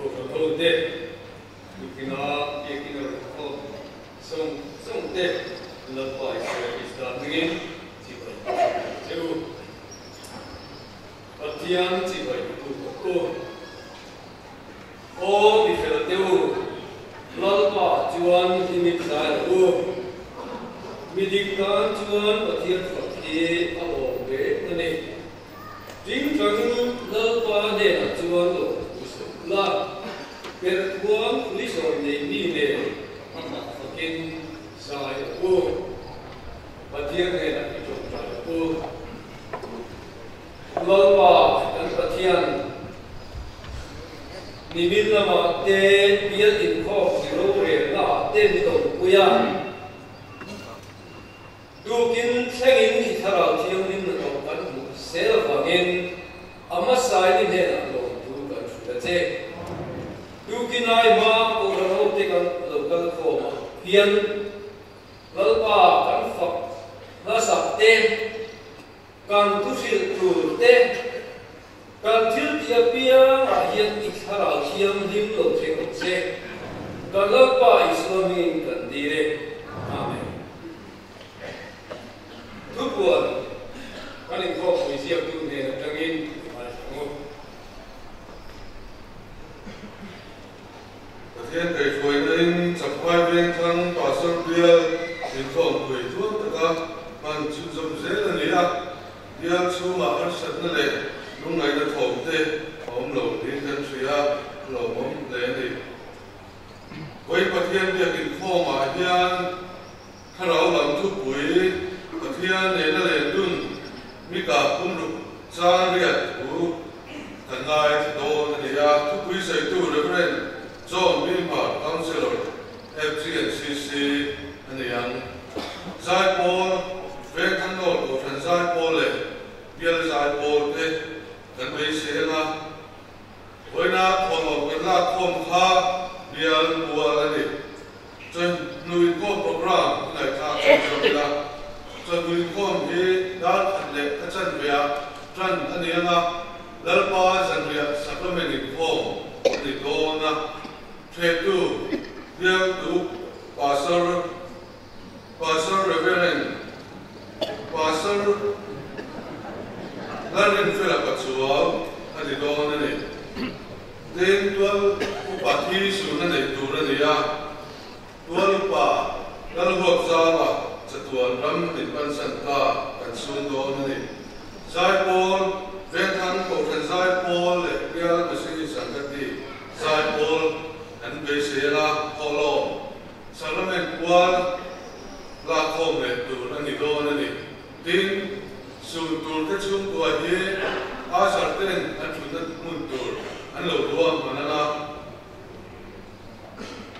Kohhran hote, Tukin a Biakinn a rawn khawm zawng zawng te Lalpa Isua Krista hmingin chibai ka hre ang che u. Pathian chibai tu bawk u. Aw mi fel te u, Lalpa chuan hlimit zai lo u. Mi dik tan chuan Pathian fak hi a awm ve a ni. Tingtangin Lalpa hnenah chuan lo thu sawi la, perhkhuang pui zawn nei mi nen amah fakin zai a u. Pathian hnenah i tawngtai a u. Lalpa kan Pathian, nimin lamah te bial inkhawm i rorelnaah te min awmpui a. Tukin thlengin i Thlarau Thianghlim hnathawk kan hmuh zel avangin a hmasain i hnenah lawmthu kan hrilh a che. Tukin ai hma Kohhran hote kan lo kal khawm ah hian Lalpa kan fak hmasak te, kan thu hrilh tur te, kan thil tih apiang ah hian i Thlarau Thianghlim lo thleng ang che. Kan Lalpa Isua hmingin kan dil e. Amen. Thupuan kan inkhawmpui ziaktu hnen atangin i ngaithla ang u. Pathian kaihhruaina-in Champhai Vengthlang Pastor Bial inkhawmpui tluang taka hman chhunzawm zel a ni a, bial chhungah harsatna leh lungngaihna thawmte a awm lo niin kan hria a lawmawm hle a ni. Vawi Pathian biak inkhawmah hian Thlarau lam thupui Pathian nena lendun Mika pumruk chang riat thu kan ngaithla dawn a ni a. Thupui sawitu Rev. John Bimhar, Councillor, FGNCC a ni ang. Zaipawl, Vengthangnawl Kohhran Zaipawl leh Bial Zaipawl te kan beisei ang a. Vawiina thawhlawm kan lak khawm kha bial mual a ni. Chawhnu inkhawm program ka ngaihthlak chhun zawk ila. Chawhnu inkhawm hi dar khat leh a chanve ah tan a ni ang a, Lalpa zanriah sacrament inkhawm a ni dawn a. Thehtu bialtu Pastor Pastor Reverend Pastor Lalrinfela Pachuau a ni dawn a ni. Tin, tual upa thi sunna neih tur a ni a, tual upa Lalhuapzama chatuan ram min pansan ta kan sun dawn a ni. Zaipawl, Vengthang Kohhran Zaipawl leh Bial Masini Sangati Zaipawl kan beisei anga thawhlawm. Sacrament pual lakkhawm leh tur a ni dawn a ni. Tin, sun tur te chhungkua hi Usher ten an thutna hmun tur an lo ruam hman ang a,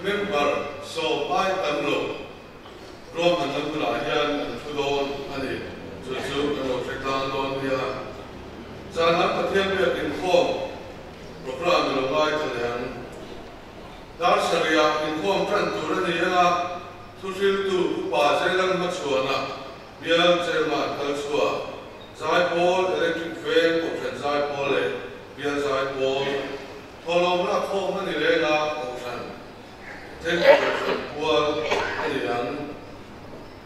member sawm ai tam lo ruahmanna hmunah hian an thu dawn a ni. Chu chu kan lo hre tlang dawn nia. Zanah Pathian biak inkhawm programme i lo ngaithla leh ang. Dar sarihah inkhawm tan tur a ni ang a, thuhriltu Upa Zailang hmachhuana Bial Chairman kal chhuah, Zaipawl Electric Veng Kohhran Zaipawl leh Bial Zaipawl thawhlawmna khawm a ni reng a, Kohhran Thenkhat Kohhran pual a ni ang.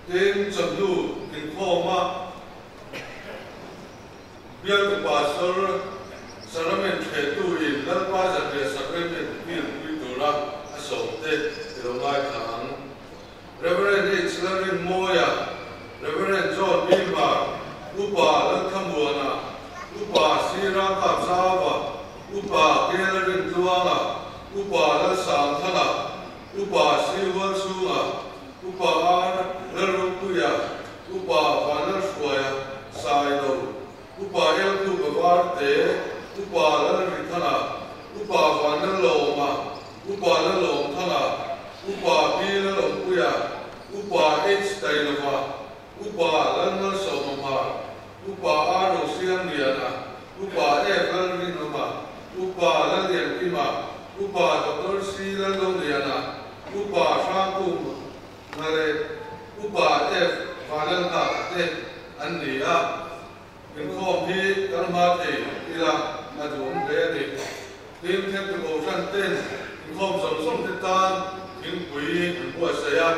Tin, chawhnu inkhawma Bialtu Pastor Sacrament thehtu in Lalpa zanriah Sacrament hmilpui tura a sawm te i lo ngaithla ang. Rev. H. Lalrinmawia, Rev. John Bimhar, Upa Lalthamuana, Upa Sira Kapzauva, Upa K. Lalrintluanga, Upa Lalsangthanga, Upa Sihualchhunga, Upa R. Lalropuia, Upa Vanlalhruaia, Sailo, Upa Elkhupa Varte, Upa Lalrithana, Upa Vanlalawma, Upa Lalawmthanga, Upa P Lalawmpuia, Upa H Tailova, Upa Lalmalsawmamhar, Upa R Rosiamliana, Upa F Lalrinawma, Upa Lalliankima, Upa Doctor C Lalawmliana, Upa Hrangkum Ngale Upa F Vanlalnghak te an ni a, inkhawm hi kan hma thei ila a duhawm hle a ni. Tin, Thektu Kohhran ten inkhawm zawng zawng te tan thingpui an buatsaih a,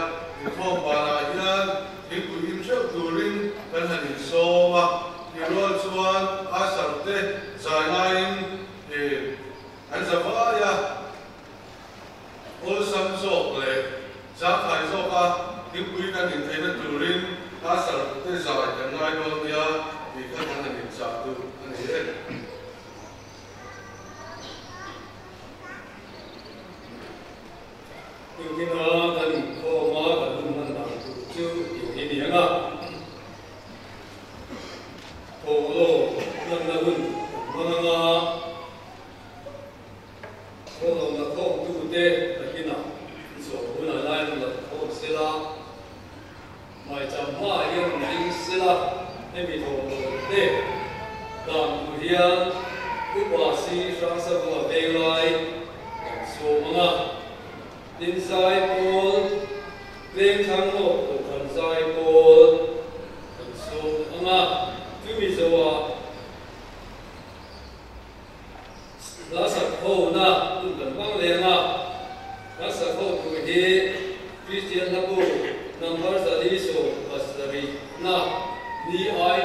inkhawm banah hian thingpui in hreuh turin kan han insawm a, tih rual chuan usher te zai ngaiin an za vai a. Awlsam zawk leh zangkhai zawka thingpui kan intheihna turin usher te zai kan ngai dawn nia tih kha kan han inchah duh a ni e. Tukin-a kan inkhawm a, kan hun hman dan tur chu tiang hi ni ang a. Thawhlawm hmanna hun kan hmang ang a. Thawhlawm la khawmtute pahinah i zawh hunah lai rawn la khawm sela, maicham hmaah hian rawn ding sela, hemi thawhlawm te dan tur hian Upa si Hrangsavunga veng lai kan sawm ang a, tin zaipawl vengthlang lawk kohhran zaipawl kan sawm ang a, chumi zoah Hla sakhona hun kan hmang leng a, kan sakho tur hi Kristian hlabu number 470 na ni ai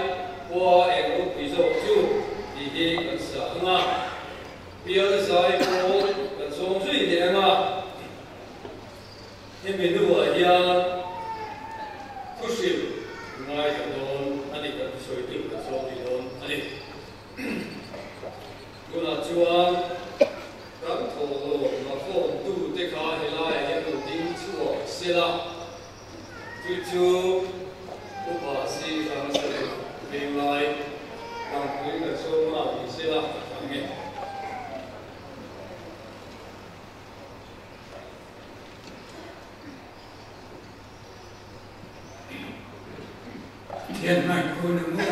khua eng ropui zawk chu tih hi kan sa ang a, bial zai pawl kan sawm zui leh ang a, hemi hnuah hian thuhrilh ngaithla dawn a ni, kan thusawi tur kan sawm zui dawn a ni. Tunah chuan kan thawhlawm la khawmtute kha helaiah hian lo ding chhuak sela, chu chu Upa si hrang sarih venglai dangpui kan sawm nghal ni sela a tha nge. Pathian hmaikun a mu.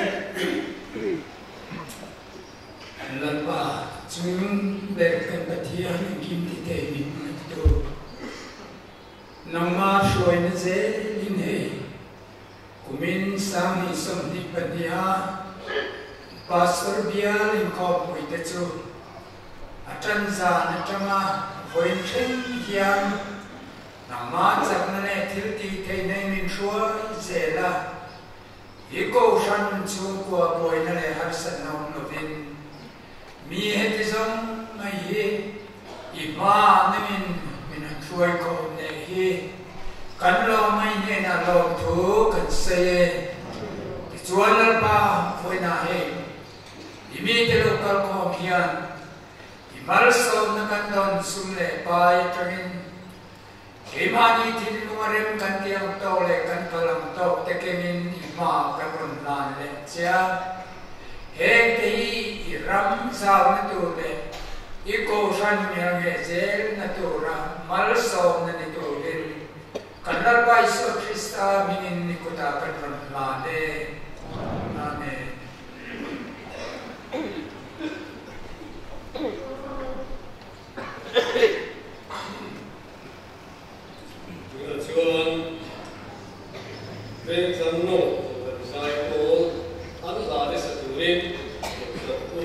Lalpa chung ber kan Pathian engkim ti thei min hmangaihtu. Nangmah hruaina zelin hei kumin 2022 a Pastor bial inkhawmpui te chu a tan zan atanga vawiin thleng hian Nangmah chakna leh thil tih theihna in min hruai zel a, i kohhran chhungkua buaina leh harsatna awm lovin mi heti zawng mai hi i hma nangin min han hruai khawm leh hi kan lawmai hnenah lawmthu kan sawi e. Tichuan Lalpa vawiinah hei i mite lo kal khawm hian I malsawmna kan dawn sum leh pai atangin keimahni thinlung a rem kan tih ang tawk leh kan kal ang tawk te kengin i hma kan rawn hlan leh che a. Heng te hi i ram zauna tur leh i kohhran ngelngheh zelna tura malsawmna ni turin kan Lalpa Isua Krista hmingin i kutah kan rawn hlan e. Amen. Tunah chuan Vengthlang North Kohhran Zaipawl an hla nasa turin Kohhran u.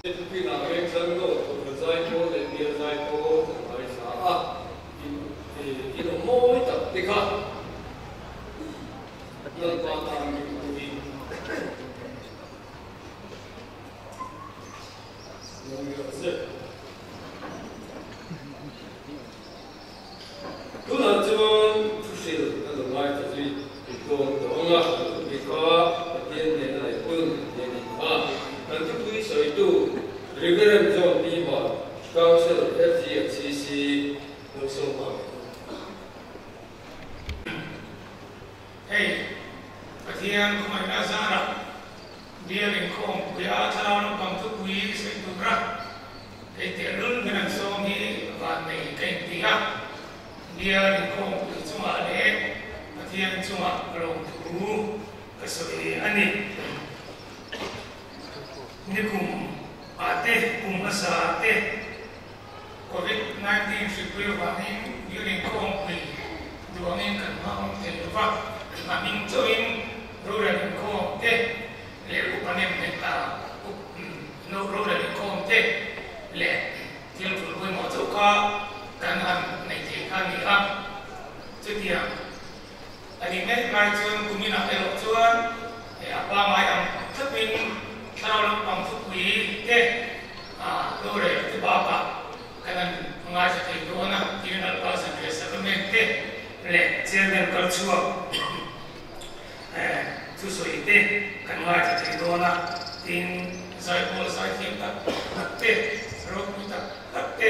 Tukinah Vengthlang North Kohhran Zaipawl leh Bial Zaipawl kan ngaithla a, in in aw mawi tak te kha Lalpa tan min pui. Tunah chuan thuhrilh kan lo ngaithla zui dawn tawh ang a, kan thupui kha Pathian hnena leh hun tih a nih kha. Kan thupui sawitu Reverend John P. Hmar, Council FGFCC, Malsawma. Hei, Pathian khawngaihna zarah Bial inkhawmpui a thlarau lampang thupui sawi tura kei tehlul min an sawm hi vannei ka inti a, bial inkhawmpui chungah leh Pathian chungah ka lawmthu ka sawi a ni. Nikum ah te, kum hmasa ah te Covid 19 hripui avangin bial inkhawmpui duangin kan hmang thei lo va, a hming chauhin rorel inkhawm te leh upa nem hmet ta rorel inkhawm te leh thil tul pawimawh chauh kha kan han nei thei kha a ni a. Chutiang a nih mek lai chuan kuminah erawh chuan a pangngai ang thlapin thlarau lampang thupui te rorel te bakah kan han ngaithla thei dawn a, tiin Lalpa Zanriah Sacrament te leh Chairman kal chhuak thusawi te kan ngaithla thei dawn a, tin zaipawl zaithiam tak tak te, ropui tak tak te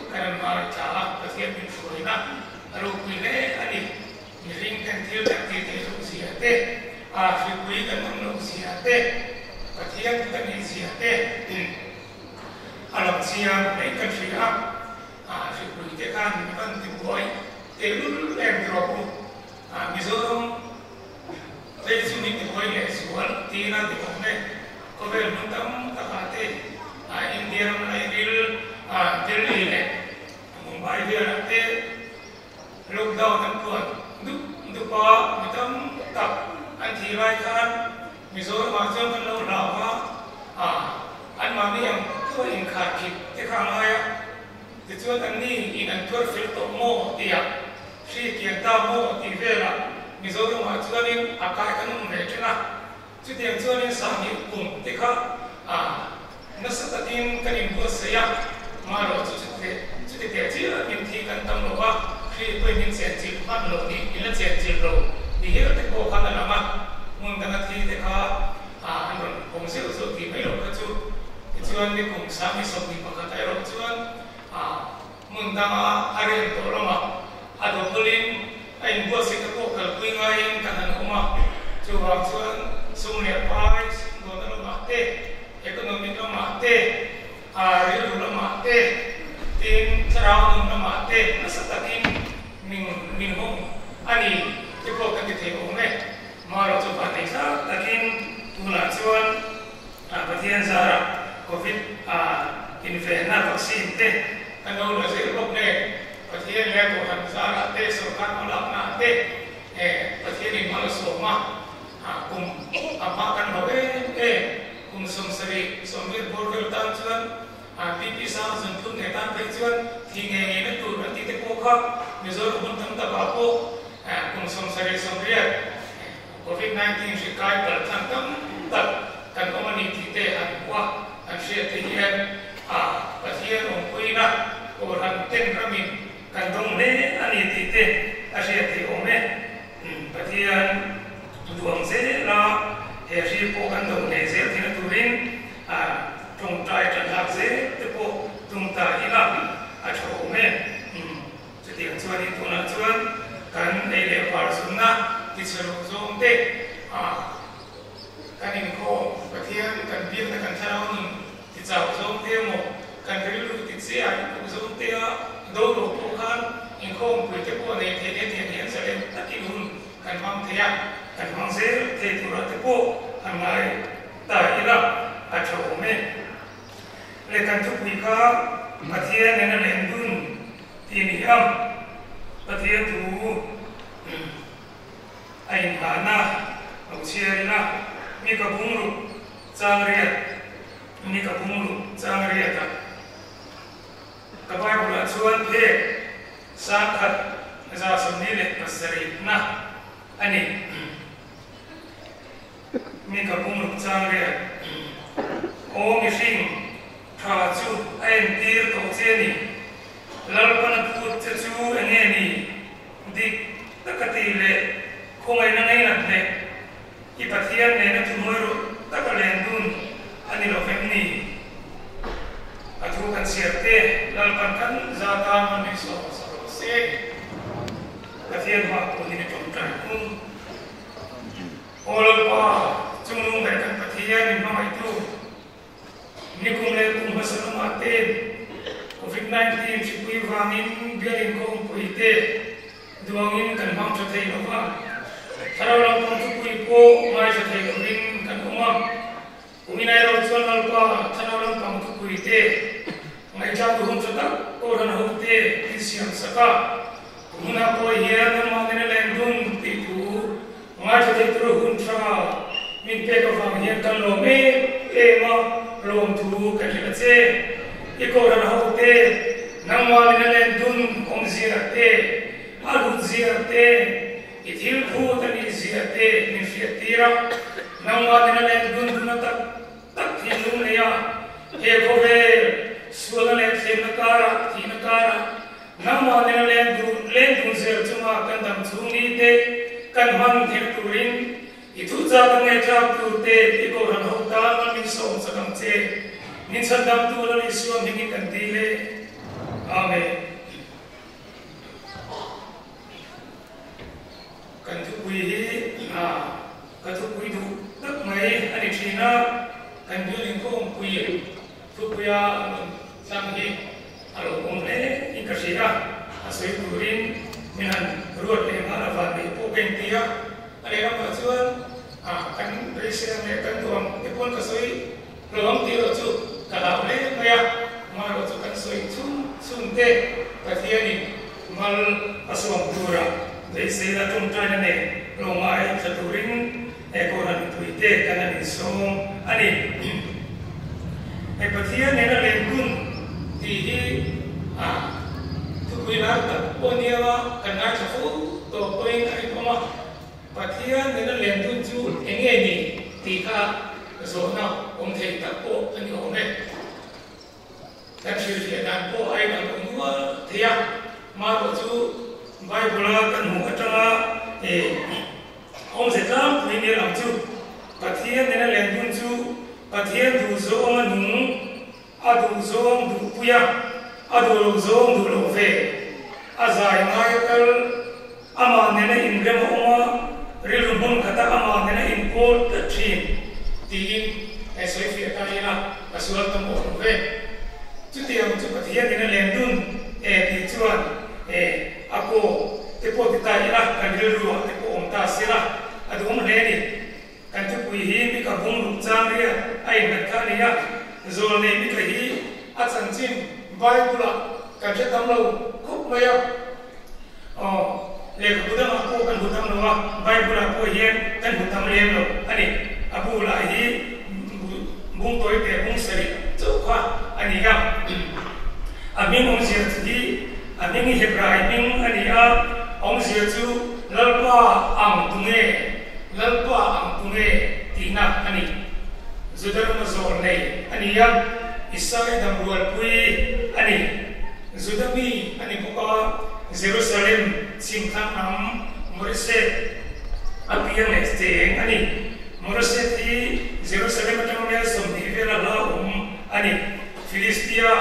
kan han ngaithla a, Pathian min hruaina a ropui hle a ni. Mihring ten thil kan tih theih loh zia te, a hripui kan awm loh zia te, Pathian kan nih zia te a lang chiang mai kan hria a, a hripui te khan min van ti buai tehlul em ti rawh u. Mizoram phei chu min ti buai leh zual tiin a ti awm e. Khawvel hmun tam takah te India ram lairil Delhi leh Mumbai velah te Lockdown an puan dup dup a, mi tam tak an thih lai khan Mizoramah chuan kan lo hlau a, anmahni ang thuai inkharkhip te kha a ngai a, tichuan anni in an tuar fel tawh maw tih ah, hri kian ta maw tih velah Mizoramah chuanin a kai kan awm ve ṭhen a, chutiang chuanin sanghnih kum te kha nasa takin kan inbuatsaih a, marawh chu chuti teh chiah min thi kan tam lo va, hri pawhin min chenchilh hman loh ni, min la chenchilh lo ni hial te pawh khan a lang a, hmun danga thi te kha an rawn awm zeuh zeuh tih mai loh kha chu. Tichuan nikum 2021 erawh chuan hmun danga a rem tawh lamah a dawpawlin a inbuatsaih te pawh kalpui ngaiin kan han awm a, chuvang chuan sum leh pai sumdawnna lamah te, economic lamah te, rilru lamah te, tin thlarau nun lamah te nasa takin min min hawng a ni te pawh kan ti thei awm e. Marawh chu vannei zat takin tunah chuan Pathian zarah Covid invenna vaccine te kan lo la zel bawk nen Pathian leh Kohhran zarah te sorkar hmalaknaah te Pathianin hma la sawm a, kum a hma kan hlau em em. Kum 70 sawmriat bawr vel tan chuan PP sang zunthum nei tan phei chuan thi ngei ngei na tur an tih te pawh kha Mizoram hmun tam takah pawh kum 70 80 Covid 19 hri kai palh tlang tam tak kan awm a ni tih te han hmu a, han hriat te hian Pathian awmpuina Kohhran ten ramin kan dawng hle a ni tih te a hriat theih awm e. Pathian duang zela he hri pawh kan do nei zel theihna turin tawngtai tan lak zel te pawh tum ta ila a tha awm e. Chutiang chuanin tunah chuan kan ei leh var zunna tichhe loh zawng te kan inkhawm Pathian kan biakna kan thlarau nun tichau zawng te emaw kan rilru tichia inpuk zawng te a do lo pawh khan inkhawmpui te pawh nei thei te tiang hian zalen takin hun kan hmang thei a, kan hmang zel thei turah te pawh an ngai ta ila a tha awm e. Le kan thupui kha Pathian nen a len dun tih a ni a, Pathian thu a inhahna lo chhiar ila mi ka bungruk chang riat. Ni ka pung ruk chang riat a, ka Bible ah chuan phek 1127 na a ni. Mi ka pung ruk chang riat. Aw mihring, tha chu a entir tawh che ni. Lalpana phut che chu enge ni? Dik taka tih leh khawngaihna ngeinat leh I Pathian nena thuhnuai rawh taka len dun a ni lo vek ni? A thu kan chhiar te Lalpan kan za tan man min sawm hmasa rawh se. Pathian hmah tunin i tawngtai hung. Aw Lalpa, chungnung leh kan Pathian in hmangaihtu, nikum leh kum hmasa lamah ten Covid 19 hripui vangin bialin kawngpui te Duangin kan hmang tha thei lo va, thlarau lampang thupui pawh ngaithla thei lovin kan awm a. Kumin ai ro chuan Lalpa thlarau lampang thupui te ngaihthlak duhawm tha tak Kohhran hote min siam sak a. Kuhmunah pawh hian nangmah nena leng dun tih thu ngaithla thei tura hun tha min pek avang hian kan lawm em em a, lawmthu kan hrilh a che. I Kohhran hote nangmah nena leng dun awmzia te, a lutzia te, i thil phut a nihzia te min hriattir a, nangmah nena leng dun duna tak tak thinlung nei a, he khawvel sualna leh thlemna karah, thihna karah nangmah nena leng dun leng dun zel chunga kan dam chhung ni te kan hman theih turin I thuchah ka ngaihthlak tur te i Kohhran ho tan a min sawm chak ang che. Min chhandamtu Lal Isua hmingin kan dil e. Amen. Kan thupui hi a ka thupui duh tak mai a ni thin a, kan building kawngpui thupuia an rawn tlang hi a lo awm hle in ka hria a, a sawi turin min han ruat leh nghal a van neih pawh ka inti a, a lehlamah chuan a kan beisei ang leh kan duh ang te pawn ka sawi lo ang tih erawh chu ka hlau hle mai a, amaherawh chu kan sawi chhung chhung te Pathianin mal a sawm tura beiseina tawngtaina nen lo ngai thla turin he Kohhran mipuite kan han insawm a ni. He Pathian nena lengkun tih hi a thupui lar tak pawh nia kan ngaithla fo tawh pawhin a rinawm a. Pathian nena lengkun chu eng nge ni tih kha zawhna awm thei tak pawh a ni awm e. Kan hrilhfiah dan pawh a inang lo nual thei a, marawh chu Bible-a kan hmuh atanga awmze tlangpui nia lang chu Pathian nena lendun chu Pathian duh zawng a nung, a duh zawng duhpui a, a duh loh zawng duh loh ve, a zai ngai a kal, amah nena inrem a awm a, rilru hmun khata amah nena inpawl tlat thin tiin he sawifiah ta ila ka sual tam awh lo ve. Chutiang chu Pathian nena len dun e tih chuan e a kaw te pawh ti ta ila kan rilru ah te pawh awm ta sela a duhawm hle a ni. Kan thupui hi Mika bung ruk chang riat a innghat kha a ni a, zawlnei Mika hi a chanchin Bible ah kan hre tam lo khawp mai a. Aw, lehkhabu dangah pawh kan hmu tam lo a, Bible-ah pawh hian kan hmu tam lem lo a ni. A bu lah hi bung tawi teh bung sarih chauh kha a ni a. A hming awmzia chu hi a hming hi Hebrai hming a ni a, a awmzia chu Lalpa ang tunge, Lalpa ang tunge tihna a ni. Juda rama zawl nei a ni a, Isai damrualpui a ni. Juda mi a ni bawk a, Jerusalem chhimthlang lam Moreshet a piang leh cheng a ni. Moreshet hi Jerusalem atanga mel 20 vela hla awm a ni. Philistia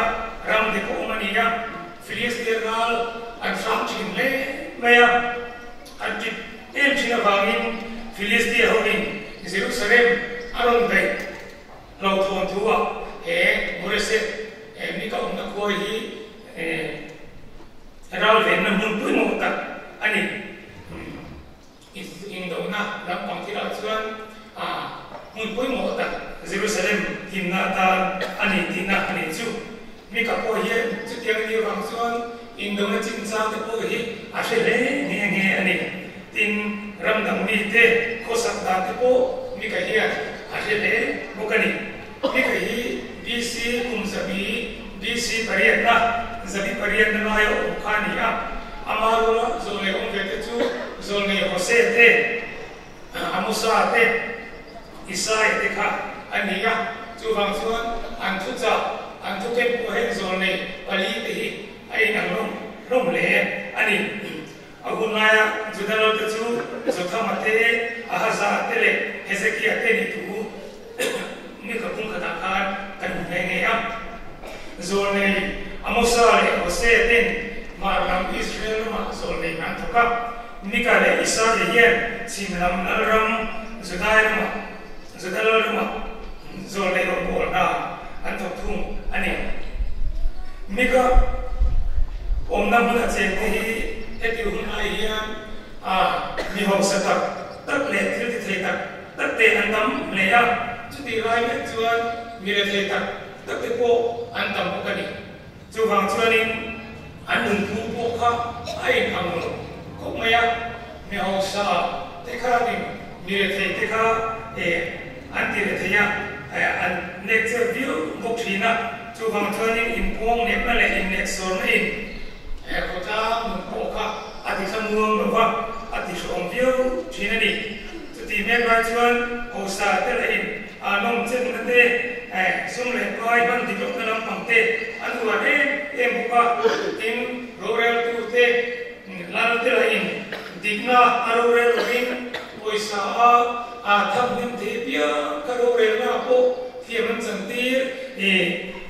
ram te pawh awm a ni a, Philistia ral an hrang thin hle mai a, an tit em thin avangin Philistia hoin Jerusalem a rawn beih. Hlauhthawn thu ah he Moreshet he mi ka awmna khua hi ral venna hmun pawimawh tak a ni. Indona lampang thilah chuan hmun pawimawh tak Jerusalem himna atan a ni tihna a nih chu. Mika pawh hian chutiang a nih avang chuan indona chinchang te pawh hi a hre hle nghe nghe a ni. Tin, ram dang mite khawsak dan te pawh Mika hian a hre hle bawk a ni. Mika hi. Pariatna, Zabi pariatna laia awm kha a ni a. Ama rula zawlnei awm ve te chu zawlnei Hosea te, Amosa te, Isaia te kha a ni a. Chuvang chuan an thuchah, an thuken pawh heng zawlnei pali te hi a inang hlawm hlawm hle a ni. A hun laia Juda lalte chu Jothama te, Ahaza te leh Hezekia te nih thu Mika kung khatah khan kan hmu nghe nghe a. Zawlnei Amosa leh Hosea ten Hmar lam Israel ramah zawlnei an thawk a. Mika leh Isaia hian chhim lam lalram Judai ramah Juda lalramah zawlnei rawngbâwl hna an thawk thung a ni. Mika awmna hmuna chengte hi heti hun ai hian a mi hausa tak tak leh thil ti thei tak tak te an tam hle a, chutih lai mek chuan mi rethei tak tak te pawh an tam bawk a ni. Chuvang chuanin an nunphung pawh kha a inang lo khawp mai a, mi hausa te khanin mi rethei te kha an ti rethei a, an nek chelh viau bawk thin a. Chuvang chuanin inpawng nekna leh innehsawrna in khawtlang nun pawh kha a ti thlamuang lo va, a ti hrehawm viau thin a ni. Chutih mek lai chuan hausa te leh in nawm chenna te, sum leh pai hman dik lohna lampang te an uar em em bawk a, tin roreltu te lal te lah in dikna a rorel lovin pawisa a a tham hnem thei piang kha rorelna pawh thiam an chantir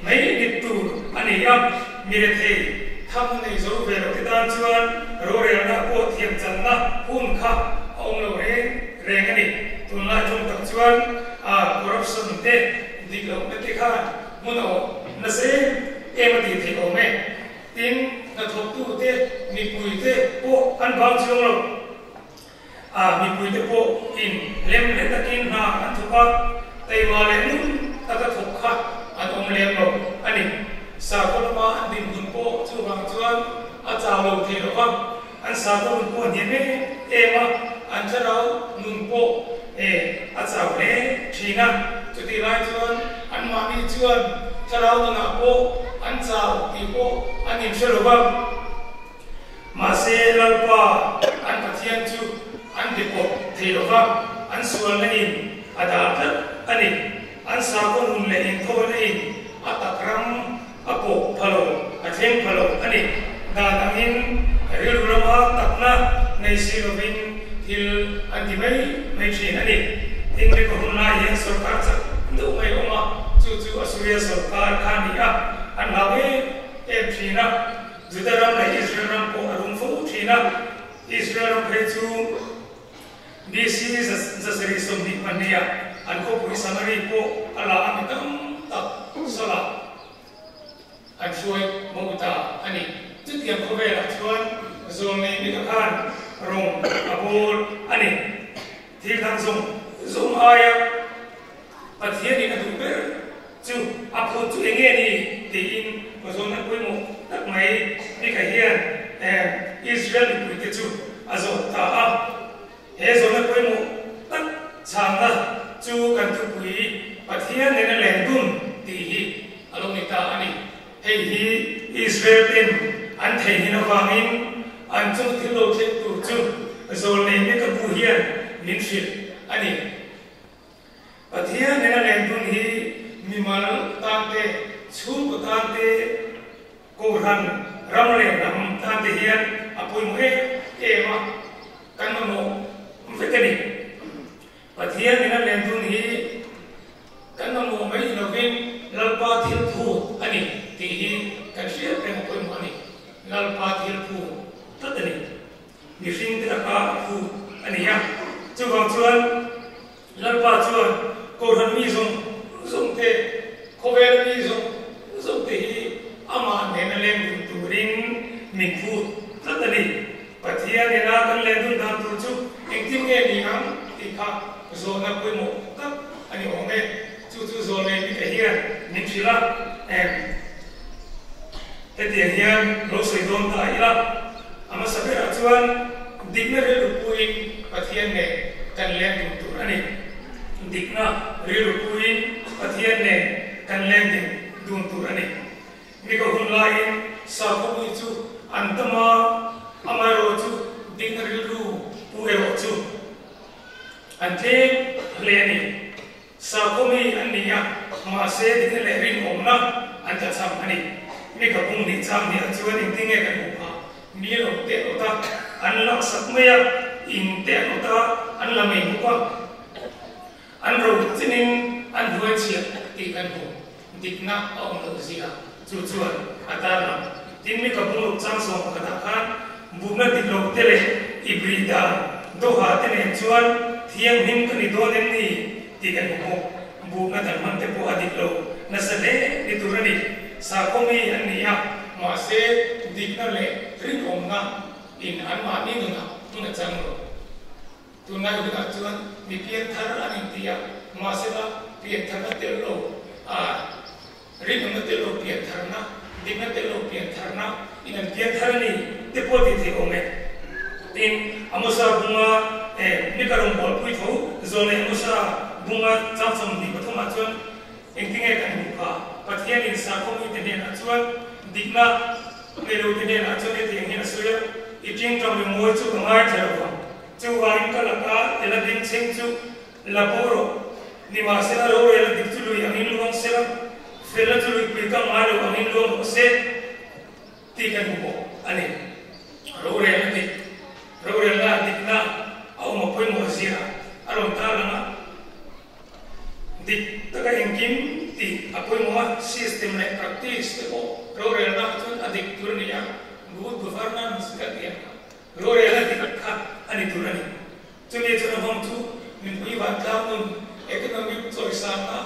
mai dik tur a ni a, mi rethei tham a nei zo ve lo te tan chuan rorelna pawh thiam channa hun kha a awm lo reng reng a ni. Tunlai tum tak chuan a corruption te dik lohna te khan hmun a awm nasa em em a tih theih awm e. Tin, hnathawktu te, mipui te pawh an bang chuang lo. A mipui te pawh in lem leh takin hna an thawk a, taima leh ngun taka thawk kha an awm lem lo a ni. Sakhaw lama an dinhmun pawh chuvang chuan a chau lo thei lo va, an sakhaw nun pawh a hniam em em a, an thlarau nun pawh e a chau hle thin a. Chutih lai chuan anmahni chuan thlarau nunah pawh an chau tih pawh an inhre lo va. Mahse, Lalpa an Pathian chu an be pawp thei lo va, an sualna in a dah tlat a ni. An sakhaw nun leh inthawina in a tak ram a pawh pha lo, a thleng pha lo a ni. Dan angin rilru lama takna nei si lovin thil an ti mai mai thin a ni. Tin, Mika hun lai hian sorkar chak deuh mai a awm a, chu chu Assuria sorkar kha a ni a, an hlau em em thin a. Juda ram leh Israel ram pawh a rum fo thin a, Israel ram phei chu BC 722 ah an khawpui Samari pawh a la a mi tam tak sawlah an hruai bo ta a ni. Chutiang khawvelah chuan zawlnei Mika khan rawng a bawl a ni. Thil dang zawng zawng aia Pathianin a duh ber chu a phut chu eng nge ni tiin ka zawn a pawimawh tak mai. Mika hian Israel mipuite chu a zawt ta a. He zawn a pawimawh tak chhangna chu kan thupui Pathian nena leng dun tih hi a lo ni ta a ni. Hei hi Israel ten an theihnghilh avangin an chung thil lo thleng tur chu zawlnei Mika bu hian min hrilh a ni. Pathian nena lengdun hi mimal tan te, chhungkaw tan te, Kohhran ram leh hnam tan te hian a pawimawh em em a, kan mamawh vek a ni. Pathian nena lengdun hi kan mamawh mai ni lovin Lalpa thil phut a ni tih hi kan hriat reng a pawimawh a ni. Lalpa thil phut tlat a ni. Mihring te laka a phut a ni a. Chuvang chuan Lalpa chuan Kohhran mi zawng zawng te, khawvel mi zawng zawng te hi amah nena leng dun turin min phut tlat a ni. Pathian nena kan leng dun dan tur chu engtin nge ni ang tih kha zawhna pawimawh tak a ni awm e. Chu chu zawlnei mite hian min hrilh a, em? Hetiang hian lo sawi dawn ta ila, a hmasa berah chuan dikna rilru puiin Pathian nen kan leng dun tur a ni. Dikna rilru puiin Pathian nen kan leng dun tur a ni. Mika hun laiin sakhaw mi chu an tam a, amaherawhchu dikna rilru pu erawh chu an tlem hle a ni. Sakhaw mi an ni a, mahse dikna leh rinawmna an tlachham a ni. Mika bung nih chang hniah chuan engtin nge kan hmuh phah? Mi lo te awt a, an laksak mai a, in te an awt a, an la mai bawk a. An ro chinin an hnuai chhiah tih kan hmu. Dikna a awm loh zia chu chuan a tarlang. Tin, Mika bungruk chang 11ah khan bumna dik lo te leh Ibri dan Doha te nen chuan thianghlim ka ni dawn em ni tih kan hmu bawk. Bumna dan hman te pawh a dik lo nasa hle ni tur a ni. Sakhaw mi an ni a, mahse dikna leh rinawmna in anmahni nunah hmun a chang lo. Tunlai hunah chuan mi pianthar an inti a, mahsela piantharna tel lo, a rinawmna tel lo piantharna, dikna tel lo piantharna in an pianthar a ni te pawh tih theih awm e. Tin, Amosa bunga eh Mika rawngbawlpui tho zawn leh Amosa bunga chang 23 ah chuan engtinge kan hmuh kha? Pathianin sakhaw mite hnenah chuan dikna nei lo te hnenah chuan hetiang hian a sawi a, I tingtang ringawi chu ka ngaithla lo vang. Chuvangin ka laka tel a ding chheng chu la bo rawh. Nimahsela rorel a dik chu lui angin luang sela, fel a chu luipui ka ngai lo angin luang rawh se tih kan hmu bawk a ni. Rorel a dik, rorelna a dikna a awm a pawimawh zia a rawn tarlang a. Dik taka engkim tih a pawimawh a, system leh practice te pawh rorelna chuan a dik tur a ni a, good governance kan tih ang kha. Rorel a dik kha a ni tur a ni. Chumi chuan a hmang chu mipui vantlang nun, economic, chawisangna,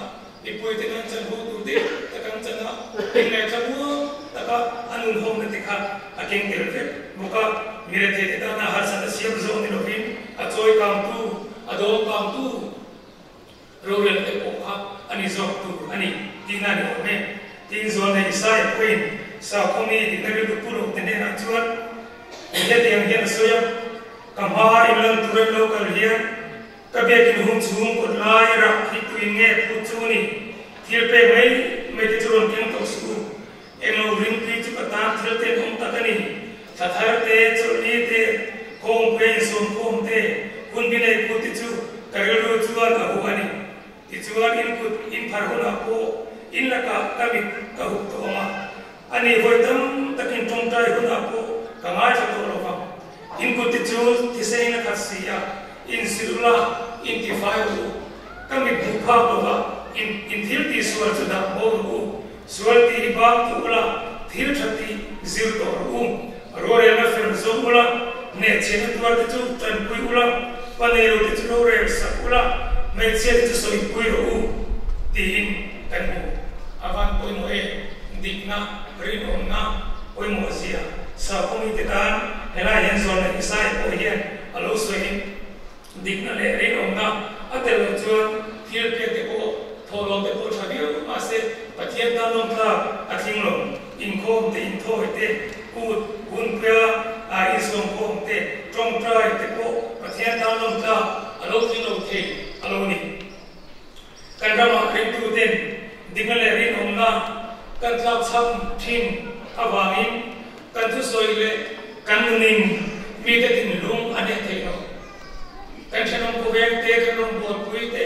mipuite kan chan ho tur dik tak an chan a, inngaihtla muang taka a nun hawmna te kha a keng tel vek bawk a. Mi retheite tana harsatna siam zawng ni lovin a chawi kangtu, a dawm kangtu rorel te pawh kha a ni zawk tur a ni tihna a ni awm e. Tin, Zawlnei Isaiah pawhin sakhaw mi dikna rilru pu lo te hnenah chuan hetiang hian a sawi a, Ka hma in lan tur an lo kal hian ka biakin hung chhung kawt lai rah hi tuin nge phut chu ni? Thil pek mai mai te chu rawn keng tawh suh u. Englo ringpui chu ka tan thil tenawm tak a ni. Thla thar te, chawlhni te, khawngpuia insawmkhawm te, hun bi nei phut te chu ka rilru chuan a huh a ni. Tichuan in kut in phar hunah pawh in lakah ka mit ka hup tawh ang a, a ni vawi tam takin tawngtai hunah pawh ka ngaithla tawh lo vang. In kut te chu thisenin a khat si a, in zilh la, in tifai rawh u. Ka mit hmuh phak lo va, in in thil tihsual chu dah bo rawh u. Sual tih hi bak tu ula, thil tha tih zir tawh rawh u. Rorelna fel zawng ula, hnehchhiahna tuar te chu tanpui ula, pa nei lo te chu rorel sak ula, hmeichhia te chu sawipui rawh u, tiin kan hmu. A van pawimawh e, dikna, rinawmna pawimawh zia sakhaw mite tan helai hian Zawlnei Isaiah pawh hian a lo sawi. Dikna leh rinawmna a tel loh chuan thil pek te pawh thawhlawm te pawh tha viau mahse Pathian tan lawm tlak a tling lo. Inkhawm te, inthawi te, kut, hunpuia a insawmkhawm te, tawngtai te pawh Pathian tan lawm tlak a lo tling lo thei a lo ni. Kan ramah ringtu ten dikna leh rinawmna kan tlak chham thin avangin kan thusawi leh kan nunin mite thinlung a hneh thei lo. Kan thenawm khawveng te, kan rawngbawlpui te,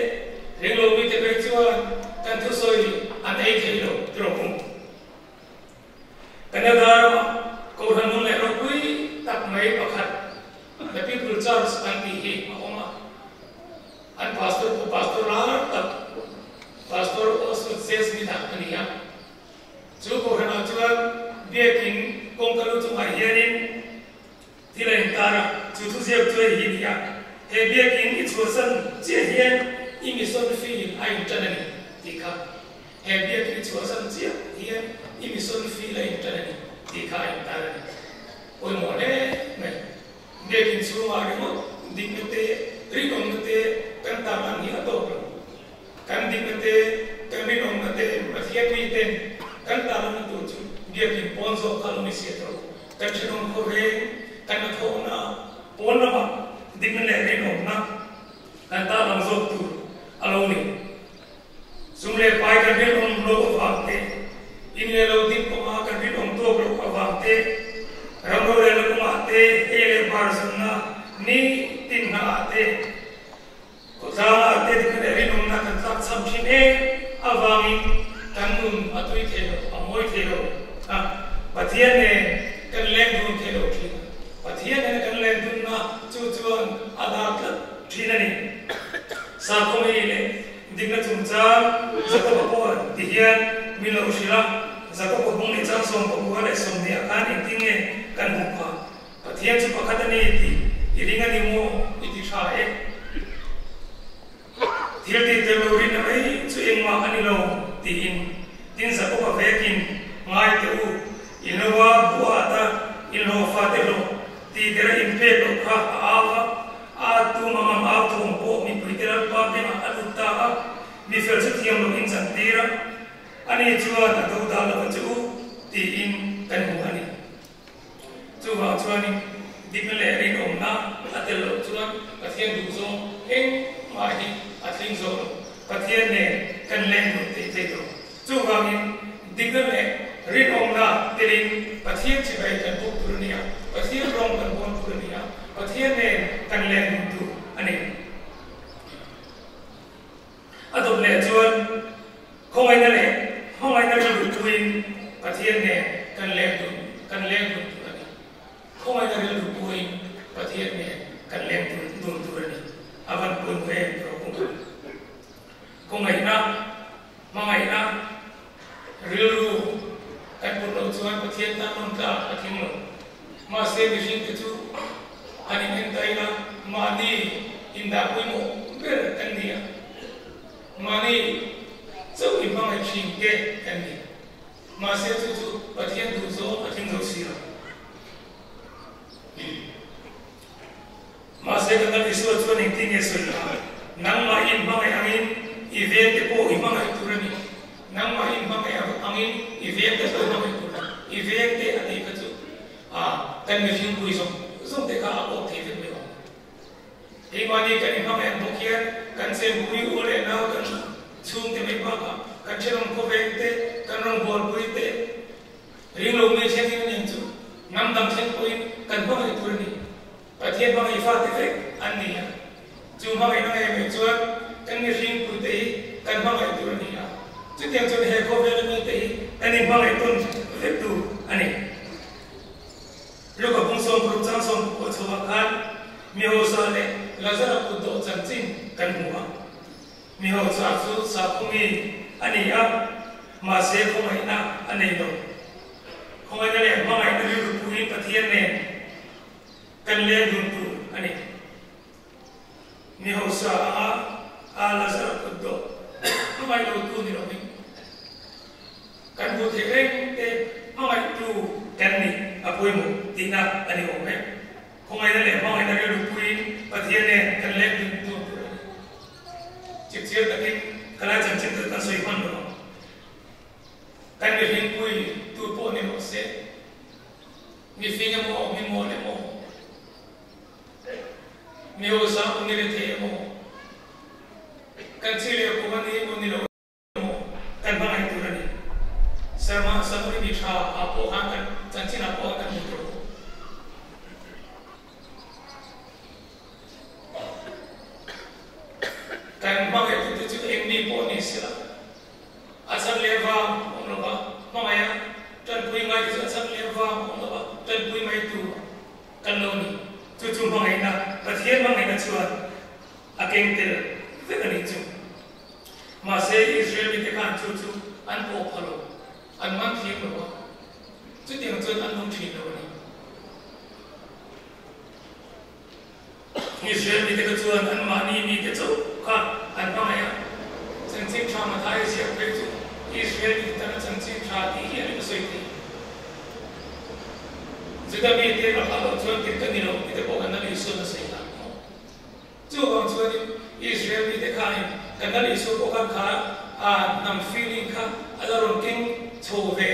ringlo mite phei chuan kan thusawi an ei thei lo tiraw pung. Canada ramah Kohhran nun leh ropui tak mai pakhat The People Church an tih hi a awm a. An pastor pawh pastor lar tak Pastor Oswald Sesmith-a a ni a. Chu kohhranah chuan biakin kawngka lu chungah hianin thil a intar a, chu thuziak chu hei hi a ni a, He biakin i chhuahsan chiah hian i mission field a intan a ni tih kha. He biakin i chhuahsan chiah hian i mission field a intan a ni tih kha a intar a ni. Pawimawh hle mai. Biakin chhungah ringawt dikna te, rinawmna te kan tan ang hi a tawk lo. Kan dikna te, kan rinawmna te Pathian mi ten kan tan angna tur chu biakin pawn zawk kha lo ni sia tawh. Kan thenawm khawveng, kan hnathawhna pawn lamah dikna leh rinawmna kan tan ang zawk tur a lo ni. Sum leh pai kan rinawm lo avang te, in leh lo ding kawnga kan. Huap loh avang te, ram rorelna kawngah te, ei leh bar zawnna ni tin hnaah te, khawtlangah te dikna leh rinawmna kan tlak cham thin em avangin kan nun a tui thei lo, a mawi thei lo a, Pathian nen kan leng dun thei lo thin a, Pathian nena kan leng dunna chu chuan a dar tlat thin a ni. Sakhaw ngei leh Dikna chungchang Jakob-a pawh ti hian min lo hrilh a, Jakob-a hung leh chang 19 leh 20 ah khan engtin nge kan hmuh kha? Pathian chu pakhat a ni tih i ring a ni maw? I ti tha e. Thil tih tel lo rinna mai chu engmah a ni lo tiin tin Jakob-a vekin ngai teh u, in lo a buah ata in hlawhfa te hlawh tih dera in pek loh kha a au a, A tum ang ang au thawm pawh mipuite Lalpa bengah a lut ta a, mi fel chu thiam lo in chan tir a, ani chuan a do dah lo a che u tiin kan hmu a ni. Chuvang chuanin dikna leh rinawmna a tel loh chuan Pathian duhzawng engmah hi a thleng zawh lo. Pathian nen kan leng lo teh thei lo. Chuvangin dikna leh rinawmna telin Pathian chibai kan buk tur a ni a, Pathian rawng kan bawn tur a ni a, Pathian nen kan leng dun tur a ni. A dawt leh chuan khawngaihna leh hmangaihna rilru puiin Pathian nen kan leng dun kan leng dun tur a ni. Khawngaihna rilru puiin Pathian nen kan leng dun tur a ni. A van pawimawh em tawh kawng. Khawngaihna, hmangaihna, rilru kan put loh chuan Pathian tan rawn tlak a tling lo. Mahse mihringte chu an inentain a, mahni indah pawimawh ber kan ni a, mahni chauh inhmangaih thinte kan ni. Mahse chu chu Pathian duh zawng a tling lo si lo. Mahse ka kal Isua chuan engtin nge sawi la? Nangmah in hmangaih angin i vengte pawh i hmangaih tur a ni. Nangmah in hmangaih angin i vengte pawh i hmangaih tur a ni. I vengte a tih kha chu kan mihringpui zawng zawng te kha a kawk thei vek mai awm. Keimahni kan inhmangaih ang bawk hian kan chenpui u leh nau kan chhungte mai bakah kan thenawm khawvengte, kan rawngbawlpui te, Ringlo mi thlengin a ning chu hnam dang thleng pawhin kan hmangaih tur a ni. Pathian hmangaih fate vek an ni a, chu hmangaihna ngei mai chuan kan mihring puite hi kan hmangaih tur a ni a, chutiang chuan he khawvela mite hi kan inhmangaih tawn vek tur a ni. Luka bung 60 chang 10 chhoah khan mi hausa leh Lazara kut dawh chanchin kan hmu a. Mi hausa chu sakhawmi a ni a, mahse khawngaihna a nei lo. Khawngaihna leh hmangaihna rilru puiin Pathian nen kan leng dun tur a ni. Mi hausa anga a Lazara kut dawh hmangaih lotu ni lovin kan hmuh theih reng te hmangaihtu kan nih a pawimawh tihna a ni awm e. Khawngaihna leh hmangaihna rilru puiin Pathian nen kan leng dun tur a ni. Chipchiar takin ka lai chanchin chu kan sawi hman lo ang. Kan mihringpui tur pawh ni rawh se, mifing emaw, mimawl emaw, mi hausa emaw, mi rethei emaw, kan chi leh kum a ni emaw ni lo emaw kan hmangaih tur a ni. Serma Samuri mi tha ah pawh khan kan chanchin ah pawh khan kan hmu tur bawk. Kan hmangaih tute chu eng mi pawh ni sela, a chan leh vang awm lo va, hmangaih a tanpui ngai te chu a chan leh vang awm lo va, tanpui mai tur kan lo ni. Chu chu hmangaihna, Pathian hmangaihna chuan a keng tel vek a nih chu. Mahse Israel mite khan chu chu an pawh pha lo, an man thiam lo a, chutiang chuan an nung thin lo a ni. Israel mite kha chuan anmahni mite chauh kha an hmangaih a, chanchin tha Mathaia ziak phei chu Israel mite tana chanchin tha tih hian a sawi thei. Juda mite a hlah loh chuan tir ka ni lo tite pawh kan Lal Isuan a sawi hlah maw? Chuvang chuanin Israel mite khanin kan Lal Isua pawh khan kha a hnam feeling kha a la rawn keng chho ve.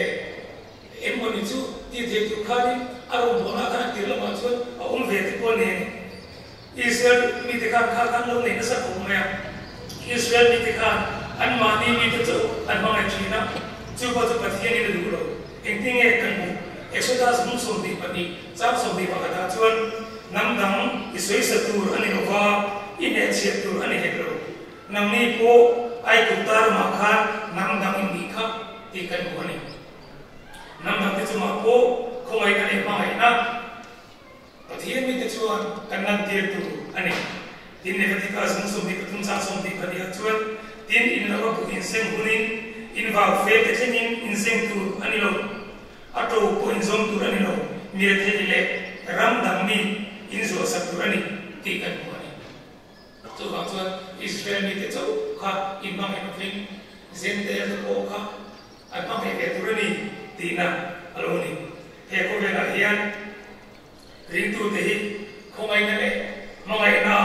Engmawni chu tih theih tur khanin a rawn bawhna khan a tir lamah chuan a awm ve te pawh a nen. Israel mite khan kha khan lo nei nasa khawp mai a. Israel mite khan anmahni mite chu an hmangaih thin a, chu pawh chu Pathianin a duh lo. Engtin nge kan hmuh? Exodus bung 22 chang 21 ah chuan hnam dang i sawisa tur a ni lo va, i hnehchhiah tur a ni hek lo. Nangni pawh Aigupta ramah khan hnam dang in nih kha tih kan hmu a ni. Hnam dangte chungah pawh khawngaihna leh hmangaihna Pathian mite chuan kan lantir tur a ni. Tin, Leviticus bung 23 chang 22 ah chuan, Tin, in lo a buk insem hunin in vau fe te thlengin insem tur a ni lo. A to pawh inzawm tur a ni lo, mirethei leh ram dang mi inzuahsak tur a ni tih kan hmu a ni. Chuvang chuan Israel mite chauh kha inhmangaih lovin Zentail te pawh kha an hmangaih ve tur a ni tihna a lo ni. He khawvelah hian ringtute hi khawngaihna leh hmangaihna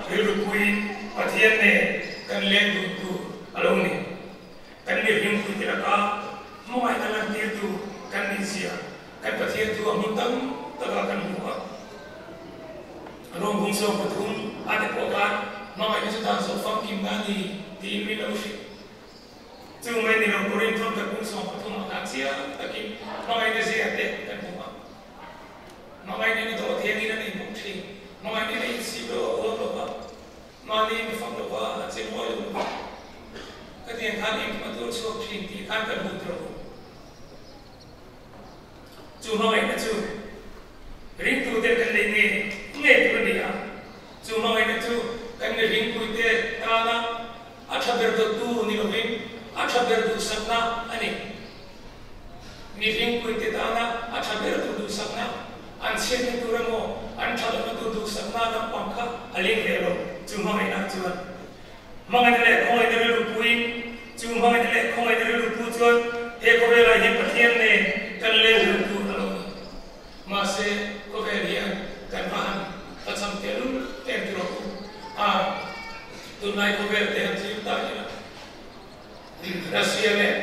rilru puiin Pathian nen kan leng dun tur a lo ni. Kan mihringpuite laka hmangaihna lantirtu kan nihzia kan Pathian thu a hmun tam takah kan hmu a. Rawng bung 13 a te pawh khan hmangaihna chu dan zawh famkimna a ni tiin min lo hrilh. Chu mai ni lo Korinth kan bung 13 ah khan chiang takin hmangaihna zia te kan hmu a. Hmangaihna na dawh thiangin a nei bawk thin. Hmangaihna na insip lo a huam lo va. Mahni in fak lo va, a che mawi lo va. Ka tiang khan engkim a tur chhuak thin tih khan kan hmu tur a. Chu hmangaihna chu ringtute kan nei nge nge tur a ni a, chu hmangaihna chu kan mihringpuite tana a tha ber dawttu ni lovin a tha ber duhsakna a ni. Mihringpuite tana a tha ber tur duhsakna, an chhiatna tur emaw an tha lohna tur duhsakna lampang kha a leng ve lo. Chu hmangaihna chuan Hmangaihna leh khawngaihna rilru puin, chu hmangaihna leh khawngaihna rilru pu chuan he khawvelah hian Pathian nen kan leng rilru tur a lo ni. Mahse, khawvel hian kan va han tlachham tehlul em ti rawh u. A, tunlai khawvel te han thlir ta ila, Russia leh